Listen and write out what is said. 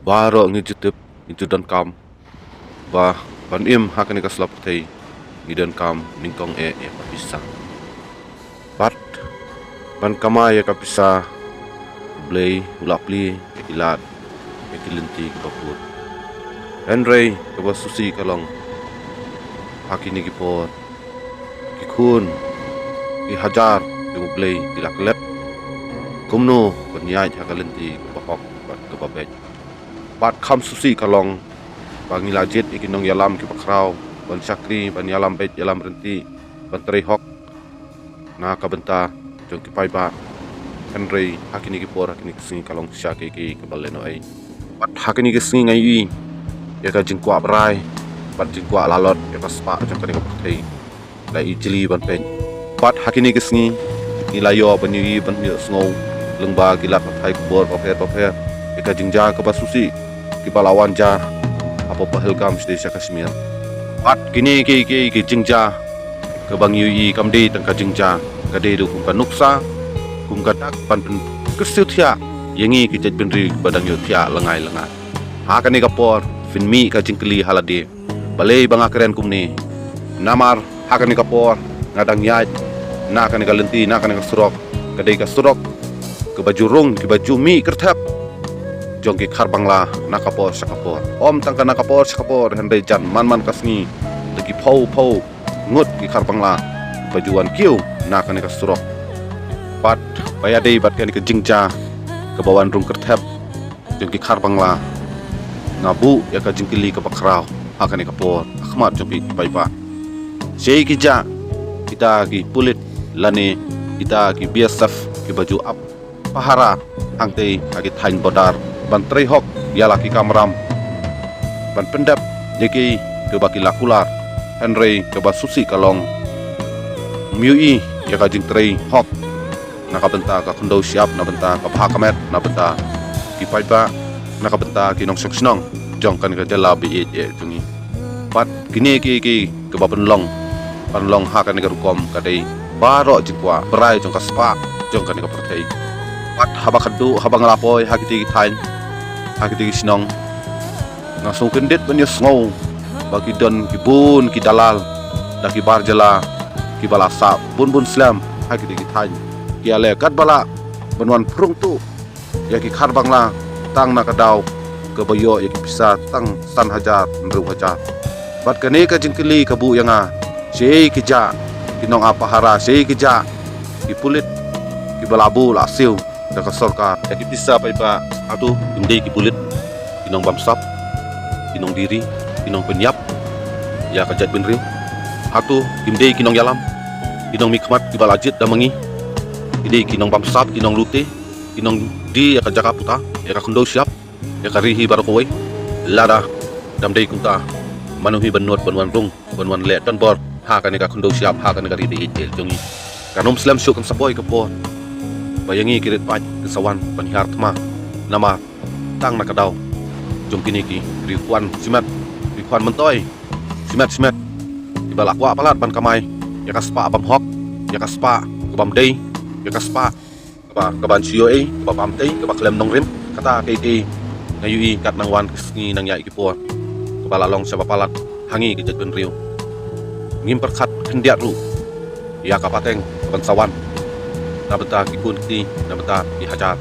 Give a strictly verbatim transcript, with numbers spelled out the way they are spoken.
Baroh ngi ju tip, ngi ju donkam ba ban im ha kane ka sla pyrthei ngi donkam nyngkong eh ïa ka pisa. Bad ban kamai ïa ka pisa, U Blei u la plie ïa ki lad, ïa ki lynti kiba pur. Hynrei kaba sngewsih ka long, ha kine ki por ki khun ki hajar jong U Blei ki la klet kumno ban ïaid ha ka lynti kaba hok bad kaba beit. Bad kham sngewsih ka long ba ngi la jied ïa ki nongïalam kiba khraw ban shakri, ban ïalam beit ïalam ryntih, ban trei hok na ka bynta jong ki paidbah. Hynrei ha kine ki por, ha kine ki sngi ka long shisha kiei kiei kiba lehnohei. Bad ha kine ki sngi nga ïohi ïa ka jingkwah brai bad jingkwah lalot ïa ka spah jong kane ka pyrthei. La ijli ban peit. Bad ha kine ki sngi ngi la ïoh ban ïohi, ban ïohsngew lyngba ki lad pathai khubor bapher bapher ïa ka jingjia kaba sngewsih kiba la wan jia hapoh Pahalgam shatei sha Kashmir. Bad kine kiei kiei ki jingjia kaba ngi ïohi kam dei tang ka jingjia, ka dei ruh kum ka nuksa, kum ka dak ban pynkyrsiew thiah ïa ngi ki jaitbynriew kiba dang ïohthiah lyngai lyngai. Ha kane ka por phin mih ka jingkylli ha lade, balei ba nga kren kumne? Namar ha kane ka por nga dang ïaid na kane ka lynti, na kane ka surok, ka dei ka surok kaba ju rung, kiba ju mih kyrthep jong ki Kharbangla na ka por sha ka por. Ym tang ka na ka por sha ka por, hynrei jan man man ka sngi da ki phew phew ngut ki Kharbangla ba ju wan kiew na kane ka surok. Bad ba ïadei bad kane ka jingjia kaba wan rung kyrthep jong ki Kharbangla, nga buh ïa ka jingkylli kaba khraw ha kane ka por ha khmat jong phi ki paidbah. Shaei ki jah kita ki pulit lane kita ki B S F kiba ju ap pahara hangtei ha ki thaiñ border ban trei hok ïa la ki kamram ban pyndep ïa kiei kiba ki la kular? Hynrei kaba sngewsih ka long, ym ïohi ïa ka jingtrei hok na ka bynta ka khyndew shyiap, na bynta ka bha ka met, na bynta ki paidbah, na ka bynta ki nongshong shnong jong kane ka jylla ba ïeit eh jong ngi. Bad kine kiei kiei kiba pynlong, pynlong ha kane ka rukom ka dei baroh jingkwah brai jong ka spah jong kane ka pyrthei. Bad haba khadduh, haba nga la poi ha kitei ki thaiñ, ha kitei ki shnong, nga sngewkyndit ban ïohsngew ba ki don ki bun ki dalal da ki bar jylla kiba la sah bun bun slem ha kitei ki thaiñ, ki ïaleh katba lah ban wan pyrshang tuh ïa ki Kharbangla tang na ka daw kaba ïoh ïa ki pisa tang san hajar, hynriew hajar. Bad kane ka jingkylli ka buh ïa nga, shaei ki jah ki nongap pahara, shaei ki jah ki pulit kiba la buh la siew da ka sorkar ïa ki pisa paidbah? Hato kim dei ki pulit ki nongbamsap, ki nongdiri, ki nongpynïap ïa ka jaitbynriew? Hato kim dei ki nongïalam, ki nongmihkhmat kiba la jied da ma ngi? Ki dei ki nongbamsap, ki nonglute, ki nongdie ïa ka jaka puta, ïa ka khyndew shyiap, ïa ka ri hi baroh kawei? Lada kam dei kumta, mano hi ban nud ban wan rung, ban wan leh donbor ha kane ka khyndew shyiap, ha kane ka ri ba ïeit jong ngi? Kan ym slem shuh, kan sa poi ka por ba ïa ngi ki rit paid kin sa wan ban hiar thma. Namar tang na ka daw jong kine ki riewkhwan shimet, riewkhwan myntoi shimet shimet, kiba la kwah palat ban kamai ïa ka spah bym hok, ïa ka spah ka bym dei, ïa ka spah kaba, ka ban shu ïoh ei, kaba bym tei, kaba khlem nongrim. Kata kiei kiei nga ïohi kat nang wan ki sngi nang ïaid ki por, kaba la long shaba palat ha ngi ki jaitbynriew. Ngim pyrkhat khyndiat ruh ïa ka pateng ka ban sa wan na bynta ki khun kti, na bynta ki hajar.